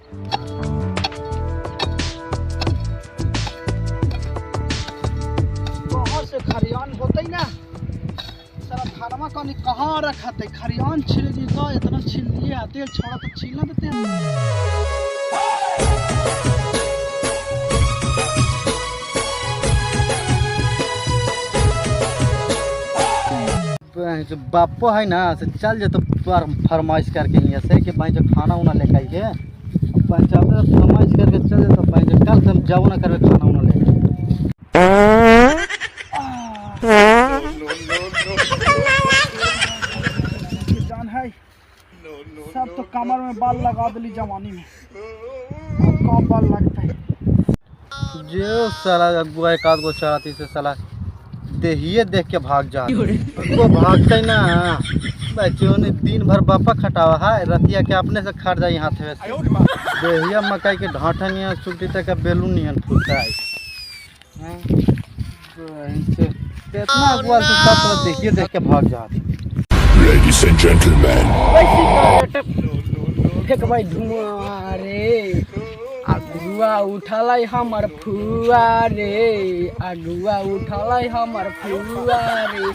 कहाँ से खरियान होते ना सारा थानमा कनी कहाँ रखते खरियान छिल दी तो इतना छिल लिए आते छोड़ा तो छील ना देते हैं। बापो है ना से चल जाते फरमाइश करके यहाँ से कि भाई जो खाना उना लेके आइए पंचायत फरमाइश करके चल जाते भाई जो कल से हम जाओ ना करके खाना उना लेके। जान है सब तो कमर में बाल लगा दिली जवानी में, अब कम बाल लगता है। जो साला अगुआ एक आध गो चढ़ाती से साला देहिए देख के भाग जा, वो भागते ना बच्चों ने दिन भर बापा खटावा है रतिया के अपने से खट जाए हाथ में से। देहिया मकई के ढांठा नियन सुखती तक बेलून नियन फूलता है। इतना अगुआ से सब देखिए देख के भाग जाती। Ladies and gentlemen, फेंक भाई धुआं रे अगुआ उठलै हमर फुआ रे, अगुआ उठलै हमर फुआ रे,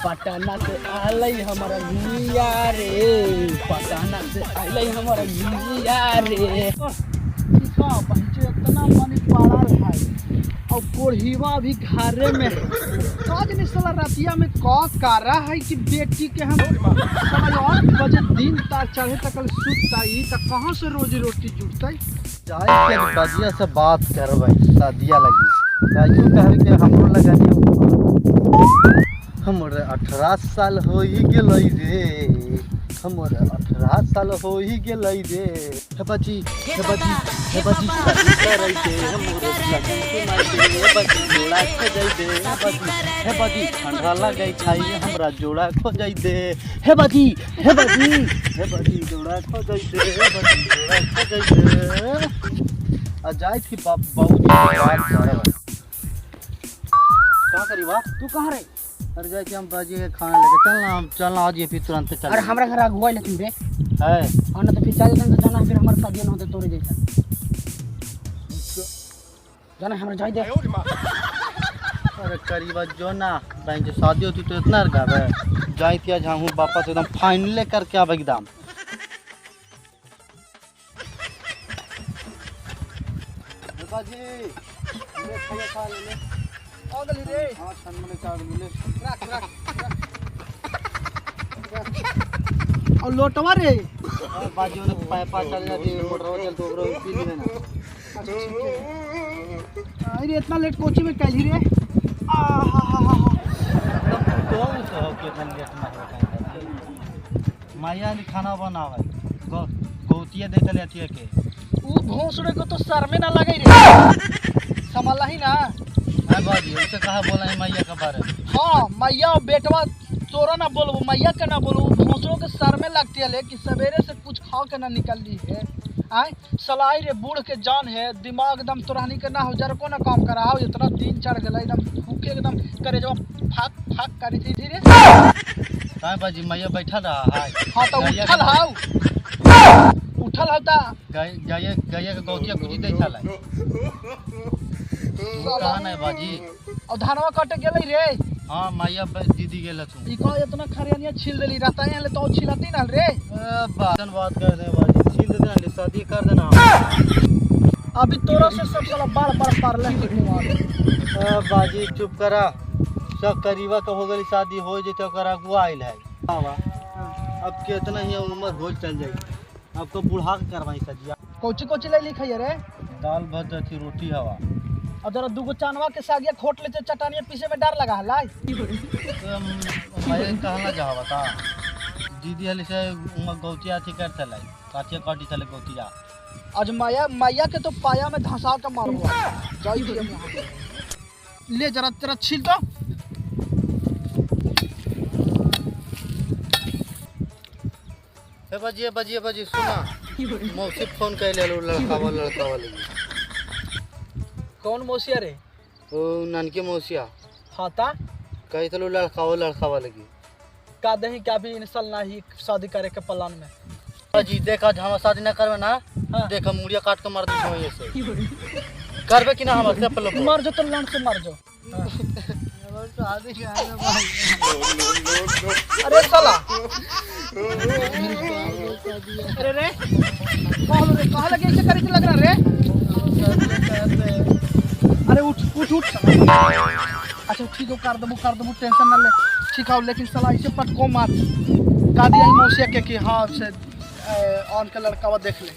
पटना से आलै हमर गुइया रे, पटना से आलै हमर गुइया रे। इतना मनी पड़ल है और कोढ़ीवा भी घरे में है। काज नहीं साला रतिया में का करा है कि बेटी के हम साला 8 बजे दिन तार चढ़े तक सुतता त कहाँ से रोजी रोटी जुटतै। जाए के बजिया से बात करबै शादिया लगी काजू कहे के हमरो लगनी हमर 18 साल हो ही गेलै रे, हमर 18 साल हो ही गेलै रे। हे बची हे बची हे बची करै दे हमर लगन सुनाई दे, हे बची जोड़ा खोजै दे, हे बची हे बची ठंडा लगै छै हमरा जोड़ा खोजै दे, हे बची हे बची हे बची जोड़ा खोजै दे, हे बची जोड़ा खोजै दे। आ जाए थी बाप बाबूजी से बात करबै। कहाँ करी बा तू कहाँ रे? अरे जाए कि हम बाजी के खाना लेके चलना, हम चलना आज ये फिर तुरंत चल। अरे हमरा घर अगुआ लेकिन रे है और ना तो फिर चल जाते जाना फिर हमर शादी ना होते तोरे जैसा जाना हमरा जाई दे। अरे करीबा जो ना बहन जो शादी होती तो इतना गावे जाए थी आज हम बापा से एकदम फाइनल करके आवे एकदम। बाजी ले खाया खा ले ले आ गेली रे। हां छन में चार मिले रख रख और लोटवा रे बाजी ने पाइपा चल जाती मोटर चल तो ओकरो पी लेना। अच्छा ठीक है। अरे इतना लेट कोची में कैली रे? आ हा हा हा तो तो के इतना लेट ना हो माया ने खाना बनावे गौतिया दे चले अथिया के उ भोंसड़े को तो सर में ना लगे रे संभाला ही ना। हां बाजी उसे कहा बोला है मैया के बारे में? हाँ मैया और बेटवा तोरा ना बोलबो मैया के ना बोलबो, भोंसड़ों के सर में लगती है कि सवेरे से कुछ खा के ना निकल ली है। आए सलाई रे बूढ़ के जान है दिमाग एकदम तोरानी के ना हो जरा को ना काम करा हो इतना दिन चढ़ गया एकदम फूके एकदम करे जब फाक फाक करी थी धीरे। हां बाजी मैया बैठा रहा है। हाँ तो उठल हाउ उठल हाउ ता गाय गाय गाय के गौतिया कुछ दे छला कहा नहीं बाजी। और धानवा कटे गेलै रे? हां मैया दीदी गेल तू ई का इतना खरियानिया छील देली रहता है ले तो छिलती ना रे। ए बाजन बात कर दे बाजी छील दे देना शादी कर देना। अभी तोरा से सब साला बार बार पारले ए बाजी चुप करा सब करीबा के हो गेली शादी हो जते ओकर अगुआ आइल है। अब कितना ही उम्र हो चल जाई अब तो बूढ़ा के करवाई सजिया। कोची कोची ले लिखै रे? दाल भात अथी रोटी हवा और जरा दूगो चानवा के सागिया खोट ले चटानिया पीसे में डर लगा हलाई। तो मैं कहना चाहवा था दीदी हली से गौतिया अथी कर चले काठिया काटी चले गौतिया। आज माया माया के तो पाया में धंसा के मारूंगा जाई दिया ले जरा तेरा छील दो। हे बाजी बाजी बाजी सुना मौसी फोन कर ले लड़का वाला लड़का वाले। कौन मौसिया रे? ओ नानके मौसिया। हाँ ता कही चलो लड़का वो लड़का वाले की का दही क्या भी इंसल ना ही शादी करे के प्लान में। जी देख आज हम शादी ना करबे ना। हाँ। देख हम मुड़िया काट के मार दी छो ऐसे करबे कि ना हमर से पहले बोल। मर जो तो लंड से मर जो। शादी भाई। अरे साला, अरे रे कहाँ रे, कहाँ लगे ऐसे करे के लग रहा रे? अरे उठ उठ उठ। अच्छा ठीक हो, कर देबू कर देबू, टेंशन ना ले, ठीक हो। लेकिन साला ऐसे पटको मार का दिया मौसिया के कि हाँ से ऑन के लड़का देख ले।